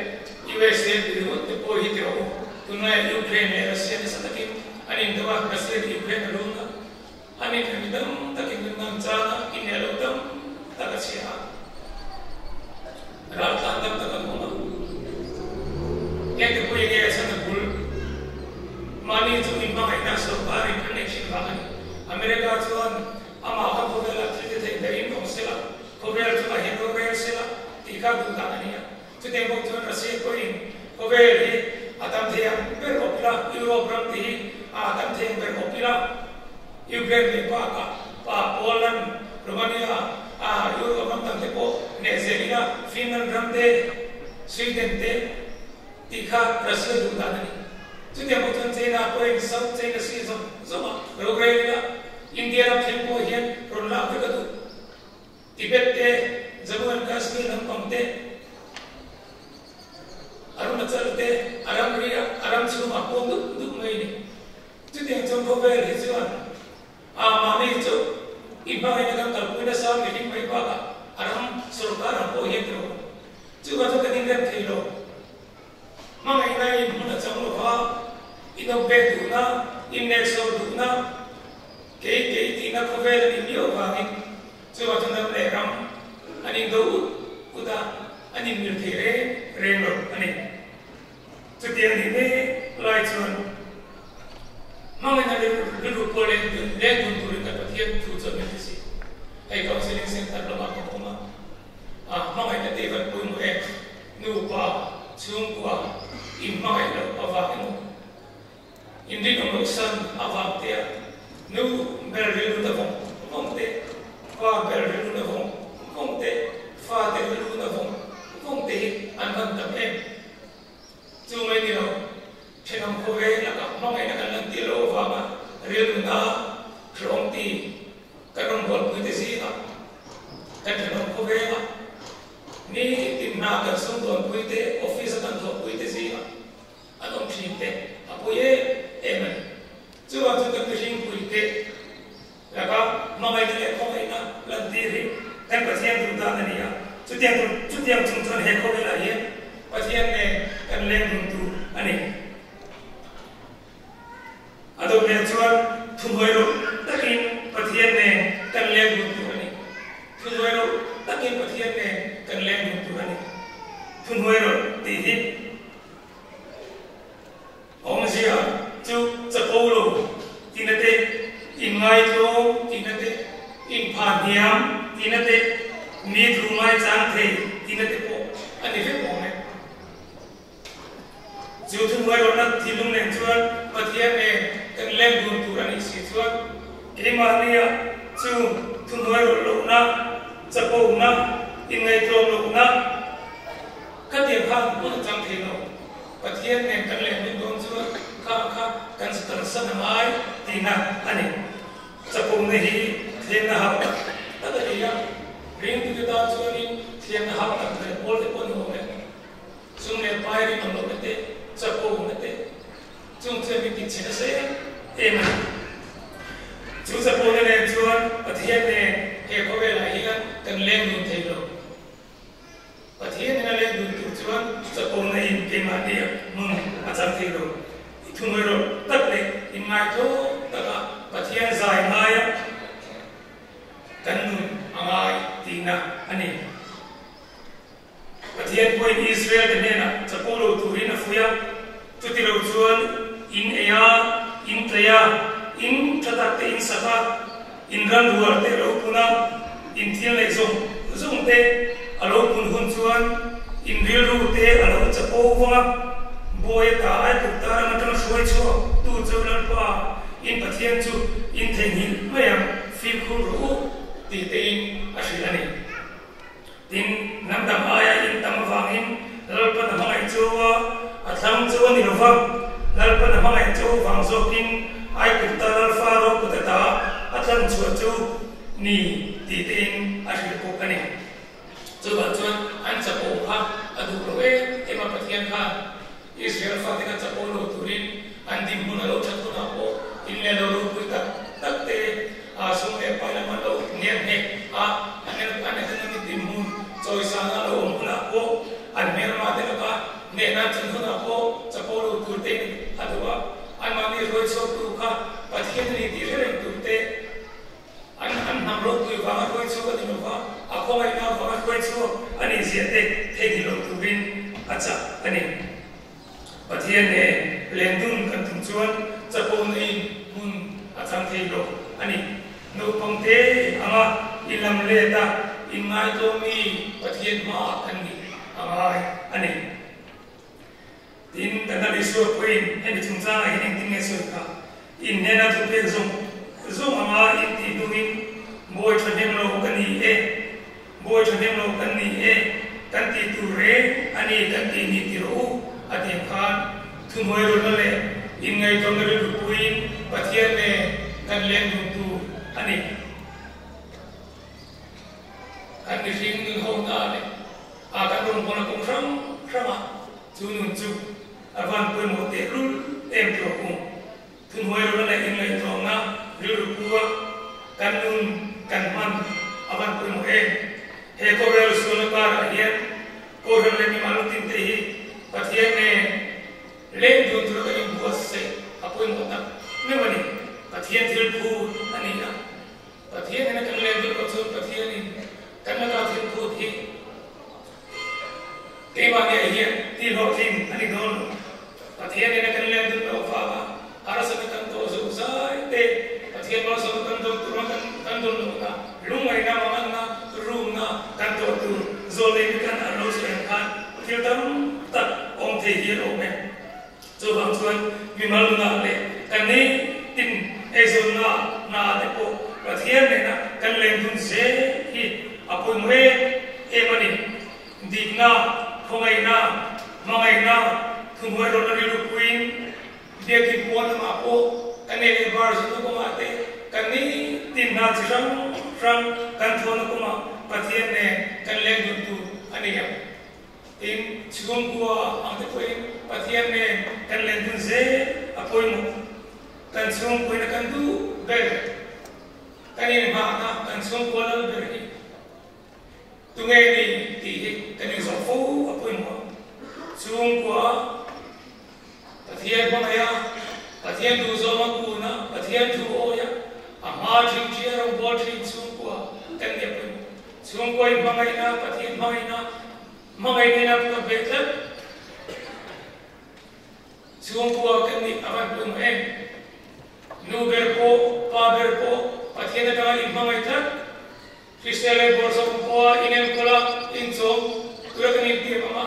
USA ti ringawt te pawh hi ti rawh u. Tunlaiah Ukraine leh Russia nasa takin an indo a, Russia leh Ukraine a lun a. A ni thei dam takin min dang chan a, i neh lo dam tak a chhia a, raltlan dam tak an awm a. Hengte pawh enge a chhan a bul? Mahni chu inhmangaihna sorkarin an neih thin vang a ni. America chuan amah kha khawvelah thil ti theih berin awm sela, khawvel chungah hian rorel sela tih kha duh dan a ni a. Chutiang bawk chuan Russia pawhin khawvel hi a tam thei ang ber awp ila, Europe ram te hi a tam thei ang ber awp ila, Ukraine leh bakah pa Poland, Romania, a Europe ram dang te pawh hneh zel ila, Finland ram te, Sweden te tih kha Russia duh dan a ni. Chutiang bawk chuan China pawhin South China Sea zawng zawngah rorel ila, India ram thleng pawh hian rawn lak vek a duh. Tibet te, Jammu and Kashmir lampang te, Arunachal te, a ramri a, a ram chhungah pawm dup dup mai a ni. Chutiang chuan khawvel hi chuan a mahni chu i hmangaihna kan kalpui nasa mihring mai bakah a ram sorkar ang pawh hian tiro. Chuvang chuan kan inrem thei lo. Hmangaihna in hmun a chang lova, inawpbet duhna, inneksawr duhna, kei kei tihna khawvel a nih miau vangin Chuvang chuan ram leh ram an indo ut ut a, an inmil thei reng reng lo a ni. Chutiang nih mek lai chuan hmangaihna rilru pawh leng dun leng dun turin kan Pathian thu chuan min ti si. Hei counselling center lamah kan awm a, a hmangaihna te kan pawimawh em? Nupa, chhungkua inhmangaih loh avang emaw? Inrinawm loh san avang te a nu ber rilru na vawng vawng te, pa ber rilru na vawng vawng te, fa te rilru na vawng vawng te hi an van tam em. Chu mai ni lo, thenawm khawvel laka hmangaihna kan lantir loh avanga rilru na hlawm ti kan rawn bualpui te zingah kan thenawm khawvela ni tin hna kan sumdawnpui te, office a kan thawhpui te zingah An awm thin te a pawi em em a ni. Chuvang chuan kan mihring puite laka hmangaihna leh khawngaihna lantir hi kan Pathian duh dan a ni a. Chutiang tur chutiang chung chuan he khawvelah hian Pathian nen kan leng dun tur a ni. A dawt leh chuan thuhnuai ro takin Pathian nen kan leng dun tur a ni. Thuhnuai ro takin Pathian nen kan leng dun tur a ni. Thuhnuai ro tih hi Awmzia Chu thuhnuairawlhna thinlung nen chuan Pathian nen kan leng dun tur a nih si chuan keimahnia chu thuhnuairawlh lohna, chapona, inngaihtlawm lohna khatiang khan hmun a chang thei lo. Pathian nen kan leng dun dawn chuan kha kha kan kalsan a ngai tihna a ni. Chapona hi thlemna hau tak tak a ni a, ringtute tan chuanin thlemna hau tak leh pawl te pawh a ni awm e. Chung leh pai rinawm lohna te, chapona te, chung chuan min tichhe nasa em em a ni. Chu chapona nen chuan Pathian nen he khawvelah hian kan leng dun thei lo. Pathian in a leng dun tur chuan chapona in keimahnia hmun a chang thei lo. I thuhnuai rawh tak leh inngaithlawm taka Pathian zai ngaia kan nun a ngai tihna a ni. Pathian pawhin Israel-te hnenah chapo lo turin a fuih a, chuti lo chuan in ei a, in tlei a, in tha tak te in sak a, in ram rual te a lo pun a, in thil neih zawng zawng te a lo pun hun chuan in rilru te a lo chapo vang a, bawi ata Aigupta ram atanga hruai chhuak tu chu Lalpa in Pathian chu in theihnghilh mai ang, fimkhur rawh u tih tein a hrilh a ni. Tin, hnam dang aia in tam avangin Lalpan a hmangaih chu a thlang chu a ni lo va, Lalpan a hmangaih chu vang zawkin Aigupta lal Faro kut ata a thlan chhuah chu ni tih tein a hrilh bawk a ni. Chuvang chuan an chapo kha a duh lo em em a, Pathian khan Israel fate kha chapo lo turin an dinhmun a lo that hunah pawh in leh lo ropui tak tak te a sum leh pai lam an lo hniam nghek a, an an economic dinhmun chawisana a lo awm hunah pawh an hmelma te laka hnehna an chan hunah pawh chapo lo tur te in a duh a, anmahni hruai chhuaktu kha Pathian a ni tih hre reng tur te. An an hnam ropui vanga hruai chhuak a ni lo va, a khawngaihna vanga hruai chhuak a nih zia te theihnghilh lo turin a chak a ni. Pathian nen lendun kan tum chuan chapona in hmun a chang thei lo a ni. Naupang te anga i lam let a, inngaitawmi Pathian hmaah kan nih a ngai a ni. Tin, kan Lal Isua pawhin hemi chungchangah hian engtin nge sawi kha? In hnena thupek zawng zawng anga in tih hnuin, Bawi thahnem lo ka ni e, Bawi thahnem lo kan ni e, kan tih tur reng a ni kan tih ni ti rawh u, a ti ang khan thuhnuai rawlna leh inngaihtuahna rilru puiin Pathian nen kan leng dun tur a ni. Kan mihring nun ho na leh a kan rawngbawlna kawng hrang hrangah chu nun chu a van pawimawh tehlul em tawh ang. Thuhnuai rawlna leh inngaihtlawmna rilru pua kan nun kan hman a van pawimawh em. He khawvel sualna karah hian Kohhran leh mimal tin te hi Pathian nen leng dun tura kan inbuatsaih a pawimawh tak meuh a ni. Pathian thil phur a ni a. Pathian in a kan leng deuh loh chuan Pathian in kan laka thil phut hi keimah nge hian ti hlawhtling a ni dawn lo. Pathian in a kan leng deuh loh avanga harsatna kan tawh zo zai te, Pathian malsawmna kan dawn tur a kan dawn lohna, lungngaihna, manganna, rumna kan tawh tur zawl nei mi kan an lo sawi ang khan thil tam tak awm thei hi a awm e. Chuvang chuan mimal nunah leh kan ni tin eizawnna hna te pawh Pathian nena kan leng dun zel hi a pawimawh em em a ni. Dikna, khawngaihna, hmangaihna, thuhnuai rawlna rilru puiin biakin pawn lamah pawh kan ei leh bar zunna kawngah te kan ni tin hna chi hrang hrang kan thawnna kawngah Pathian nen kan leng dun tur a ni ang. Tin, chhungkua ang te pawhin Pathian nen kan len dun zel a pawimawh. Kan chhungkuaina kan duh ber, kan inhmahna kan chhungkua lal ber hi tunge ni tih hi kan inzawh fo a pawimawh. Chhungkua Pathian hmangaih a, Pathian duhzawm a kun a, Pathian thu awi a, a hma thin thi a rawngbâwl thin chhungkua kan ni a pawimawh. Chhungkua in hmangaihna, Pathian hmangaihna, hmangaihna in a puat ve tlat. Chhungkua kan nih a van pawimawh em? Nu ber pawh, pa ber pawh Pathian atanga in hmangaih tlat. Hrisel leh bawrhsawm khua inenkawl a, inchawm tura kan intiam ang a,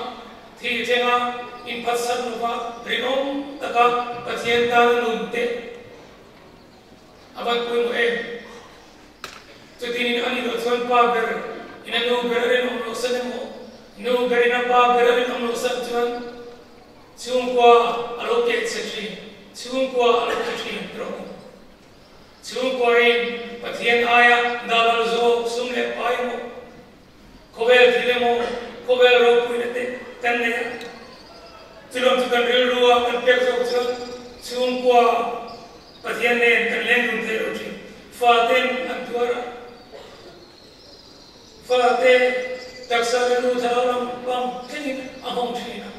thih thleng a. Inphatsan lova rinawm taka Pathian tana nun te a van pawimawh em? Chutinin a nih loh chuan pa ber in a nu ber a rinawm loh san emaw, nu ber in a pa ber a rinawm loh san chuan chhungkua a lo keh che thin, chhungkua a lo thi thin tawh u. Chhungkuain Pathian aia dahral zawk sum leh pai emaw, Khawvel thil emaw, khawvel ropuina te kan nei a, chulawm chu kan rilru a kan pek zawk chuan chhungkua Pathian nen kan leng dun thei lo thin. Faten an tuar a, fate taksa rilru thlarau lam pang thlengin a hawng thin a,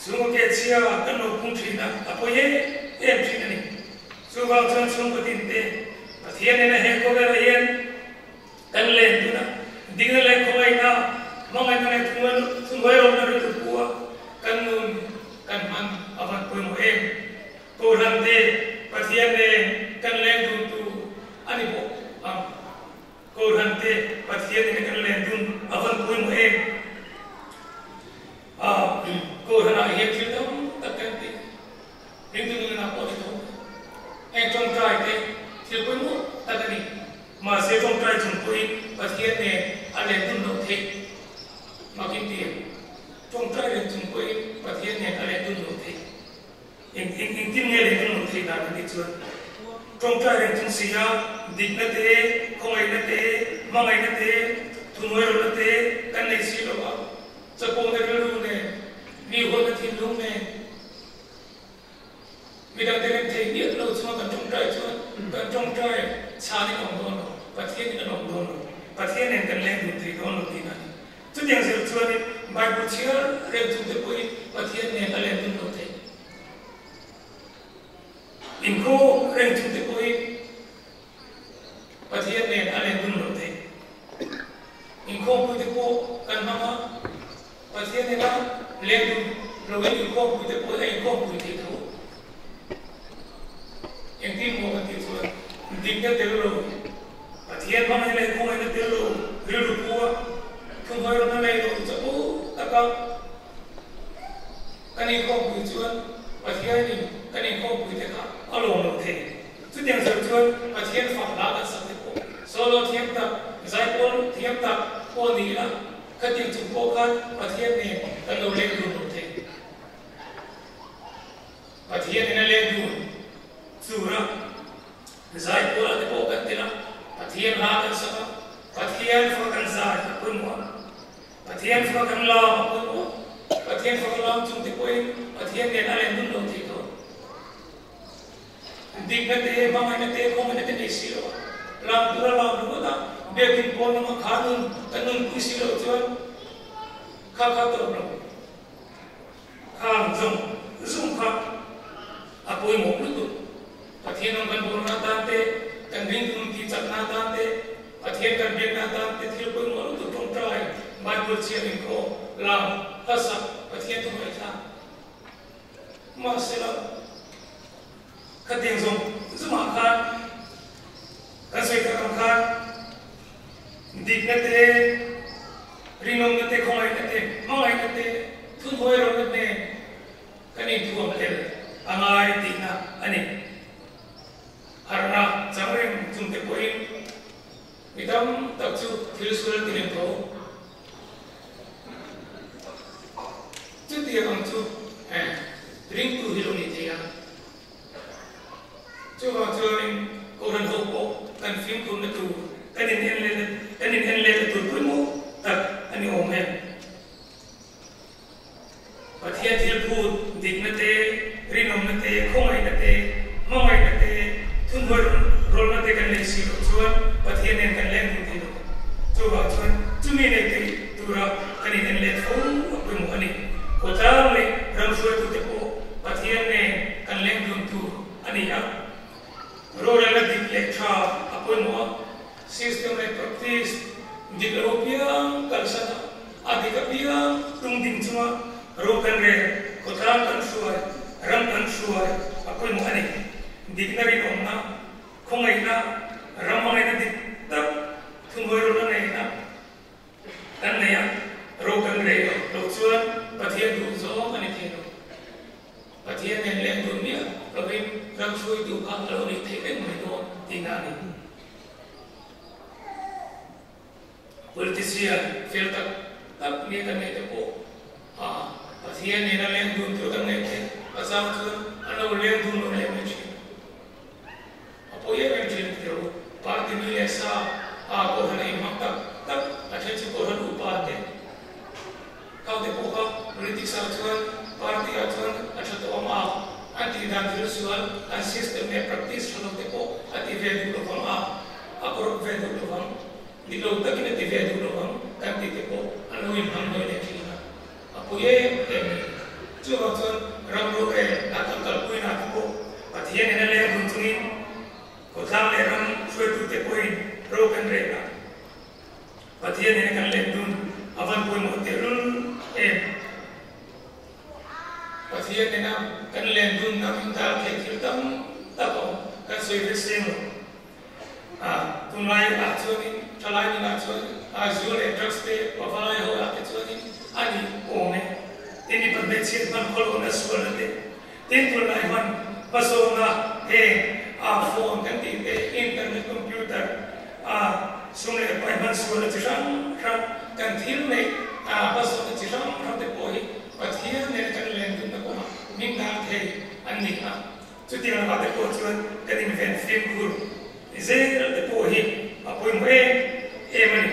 chhungkaw ke chhia kan lo pung thin a, a pawi em em thin a ni. Chuvang chuan chhungkaw tin te Pathian nena he khawvelah hian Kan len tuna dingna leh khawngaihna, hmangaihna leh thunghawihrawmna rilru pu a kan nun kan hman a van pawimawh em? Kohhran te Pathian nen kan len dun tu a ni bawk ang. Kohhran te Pathian nen kan len dun a van pawimawh em? Kohhranah hian thil tam tak kan ti. Ringtu nunah pawh ni tho. Heng tawngtai te thil pawimawh tak a ni. Mahse tawngtai chung pawhin Pathian nen a len dun loh theih makin ti em? Tawngtai reng chung pawhin Pathian nen a len dun loh theih. Eng eng engtin nge len dun loh theih dan a nih chuan tawngtai reng chung si a dikna te, khawngaihna te, hmangaihna te, thuhnuairawlna te kan nei si lo a, chapona rilru nen, mi huatna thinlung nen, Midangte rem thei miah lo chunga kan tawngtai chuan kan tawngtai chhanin a awm dawn lo, Pathianin a lawm dawn lo, Pathian nen kan leng dun thei dawn lo tihna a ni. Chutiang zir chuanin Bible chhiar reng chungte pawhin Pathian nen a leng dun lo thei. Inkhawm reng chungte pawhin Pathian nen a leng dun lo thei. Inkhawmpuite pawh kan hmang a, Pathian nena leng dun loin inkhawmpuite pawh a inkhawmpui thei tho. Engtin maw kan tih chuan dikna tel lo, Pathian hmangaihna leh khawngaihna tel lo rilru pu a, thuhnuai rawn a lei lo chapo taka kan inkhawmpui chuan Pathianin kan inkhawmpuite kha a lawm lo thei. Chutiang zir chuan Pathian fak hla kan sak te pawh solo thiam tak, zaipawl thiam tak pawh ni ila, khatiang chung pawh khan Pathian nen kan lo leng dun lo thei. Pathian nen a leng dun chura zaipawl ah te pawh kan tel a, Pathian hla kan sak a, Pathian fak kan zai a pawimawh a, Pathian fak kan lam a pawimawh a, Pathian fak lam chung te pawhin Pathian nen a leng dun lo thei tawh. Dikna te, hmangaihna te, khawngaihna te nei si lo a, lam tur a lam ringawt a, biakin pawn lama kha nun kan nunpui si loh chuan kha kha tawp lo. Khang zawng zawng kha a pawimawh lutuk. Pathian rawng kan bawlna atan te, kan ringtu tih chakna atan te, Pathian kan biakna atan te thil pawimawh lutuk tawngtai, Bible chhiar inkhawm, lam, hlasak, Pathian thu ngaihthlak. Mahsela, khatiang zawng zawngah khan kan sawi tak ang khan dikna te, rinawmna te, khawngaihna te, hmangaihna te, thunhnuai rawhna nen kan inthuam tel a ngai tihna a ni. Harhna chang reng chungte pawhin mi tam tak chu thil sual ti reng tho. Chutiang ang chu ringtu hi lo ni thei a. Chuvang chuanin Kohhran ho pawh kan fimkhurna tur, kan in en lehna, kan in en lehna tur pawimawh tak a ni awm em? Pathian thil phut dikna te, rinawmna te, khawngaihna te, hmangaihna te, thunhnuai rawlna te kan nei si loh chuan Pathian nen kan leng dun thei lo. Chuvang chuan chumi nei thei tura kan in en leh tho a pawimawh a ni. Khawtlang leh ram hruaitute pawh Pathian nen kan leng dun tur a ni a. Rorelna dik leh tha a pawimawh a. System leh practice dik lo apiang kalsan a, a dik apiang tung ding chunga ro kan rel, khawtlang kan hruai, ram kan hruai a pawimawh a ni. Dikna rinawmna, khawngaihna, ram hmangaihna dik tak thunghawih rawlna neihna kan nei a, ro kan rel loh chuan Pathian duh zawng. Ram hruaitu kha a lo nih theih reng mai dawn tihna a ni. Politician fel tak tak nge kan neih te pawh a Pathian nena leng dun tur kan neih theih a chang chuan an lo leng dun lo leh mai thin. A pawi em em thin a ti ro. Party mi leh sa a Kohhran ei hmang tak tak a then chu Kohhran upa te kau te pawh kha politics ah chuan party ah chuan a tha tawh ang a, an tih dan thil sual an system leh practice tha lo te pawh a ti ve duh lo vang a, a corrupt ve duh lo vang, dik lo takin a ti ve duh lo vang kan tih te pawh an lo inhmang nawi leh thin a. A pui em em a ni. Chuvang chuan ram rorel a kan kalpuina te pawh Pathianin a leng dun chungin khawtlang leh ram hruaitute pawhin ro kan rel a. Pathianin a kan leng dun a van pawimawh tehlul em. Pathianin a kan leng dun na min dar theih thil tam tak a awm kan sawi vek seng lo. A tunlai ah chuanin thalai nunah chuan a zu leh drugs te pavalai ho ah te chuanin a ni awm e. Tin mipa hmeichhiat hman khawlhawna sualna te, tin tunlai hman hmasawna heng a phone kan tih te, internet, computer a sum leh pai hman sualna chi hrang hrang kan thil neih a hmasawna chi hrang hrang te pawh hi Pathian nen kan len dunna kawngah min dar thei an ni a. Chutiang lakah te pawh chuan kan inven fimkhur zel te pawh hi a pawimawh em em a ni.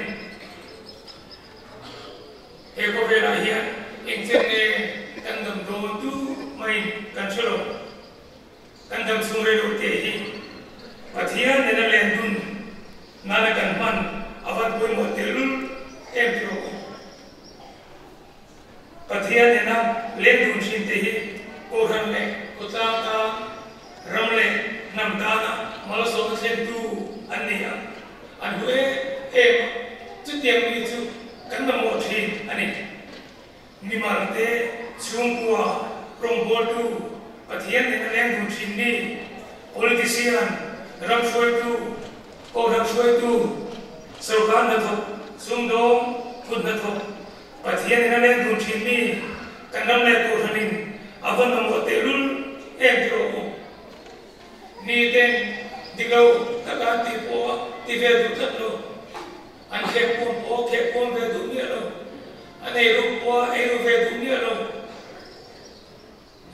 He khawvelah hian engchen nge kan dam dawn tu maiin kan hre lo. Kan dam chhung rei lo te hi Pathian nena len dun nana kan hman a van pawimawh tehlul em ti rawh u. Pathian nena len dun thin te hi Kohhran leh khawtlang tan, ram leh hnam tana malsawmna thlentu an ni a, an hlu em em a, chutiang mi chu kan mamawh thin a ni. Mimal te, chhungkua, rawngbawltu, Pathian nena leng dun thin mi, politician, ram hruaitu, Kohhran hruaitu, sorkar hnathawk, sumdawng, phut hnathawk, Pathian in a leng dun thin mi kan ram leh Kohhran in a va mamawh tehlul em ti rawh u. Mi ten dik lo taka an tih pawh a ti ve duh tlat lo. An khek puam pawh a khek puam ve duh miah lo. An ei ruk pawh a ei ru ve duh miah lo.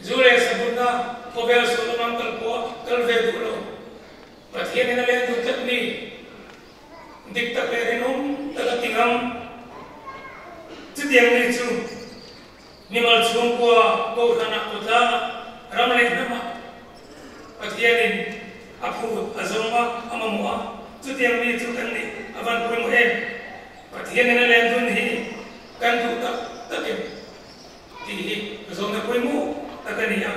Zu leh sabunna khawvel sual lam an kal pawh a kal ve duh lo. Pathian in a leng duh tlat mi. Dik tak leh rinawm tak a ti ngam. Chutiang mi chu mimal chhungkua Kohhranah kawtla ram leh hnamah Pathianin a phut a zawng a, a mamawh a. Chutiang mi chu kan nih a van pawimawh em? Pathianin a len dun hi kan duh tak tak em tih hi zawhna pawimawh tak a ni a.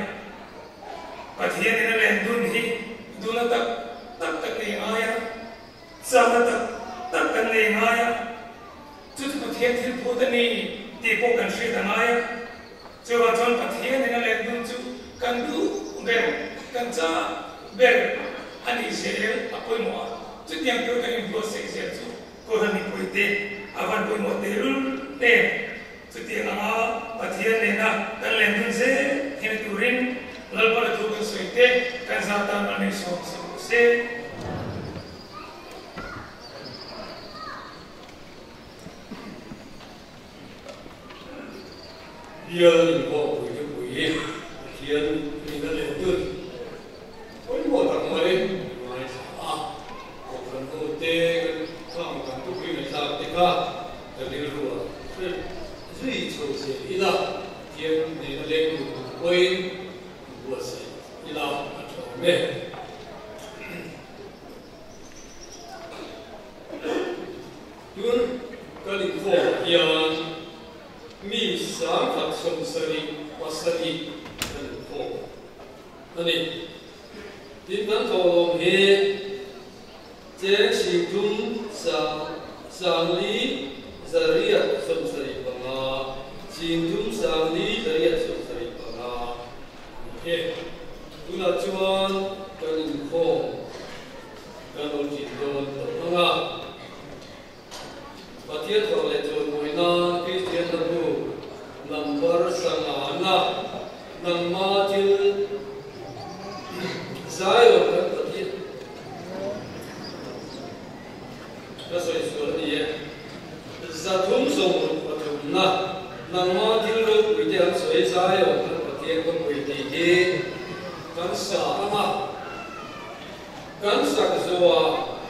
Pathianin a len dun hi duhna tak tak kan nei ngai a. Chakna tak tak kan nei ngai a, chu chu Pathian thil phut a ni tih pawh kan hriat a ngai a. Chuvang chuan Pathian in a len dun chu kan duh ber, kan chak ber a nih zel a pawimawh a. Chutiang tur kan inbuatsaih zel chu Kohhran mipuite a van pawimawh tehlul em. Chutiang anga Pathian nena kan len dun zel thil turin Lalpana thu kan sawi te kan zah tan a neihsawm sak rawh se. Bial inkhawmpui te pui Pathian nena len dun pawimawh tak mai ngaithla a, Kohhran hote kan khang kan thupui ngaihthlak te kha ka rilru ah hre zui chho zel ila, Pathian nena leng dun tur pawhin inbuatsaih ila a tha awm e. Tun kan inkhawmah hian mi 1077 kan inkhawm a ni. Tin kan thawhlawm hi Cheng 30 sang li 875, 30 sang li 875 ni e. Tunah chuan kan inkhawm kan lo ṭin dawn tawh ang a. Pathian fak leh chawimawi nan Kristian hla bu number sanga na nangma thil. Zion kan Pathian khawpui tih hi kan sa ang a, kan sak zawhah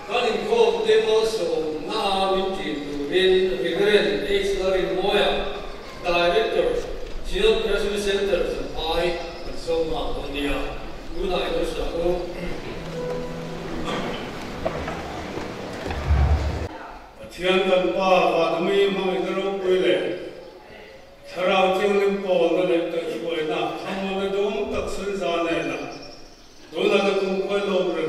kan inkhawm te malsawmna a min ṭin turin Reverend H. Larinmawia, Director, Zion Presbyterian Centre Champhai kan sawm nghal dawn nia. Tunah i lo sak u. Pathian kan Pa Vanami hmangaihna ropui leh Thlarau Thianghlim pawlna leh kaihhruaina thlamuanna dawng tak sawi za nena tunah na kumkhuai lawm reng.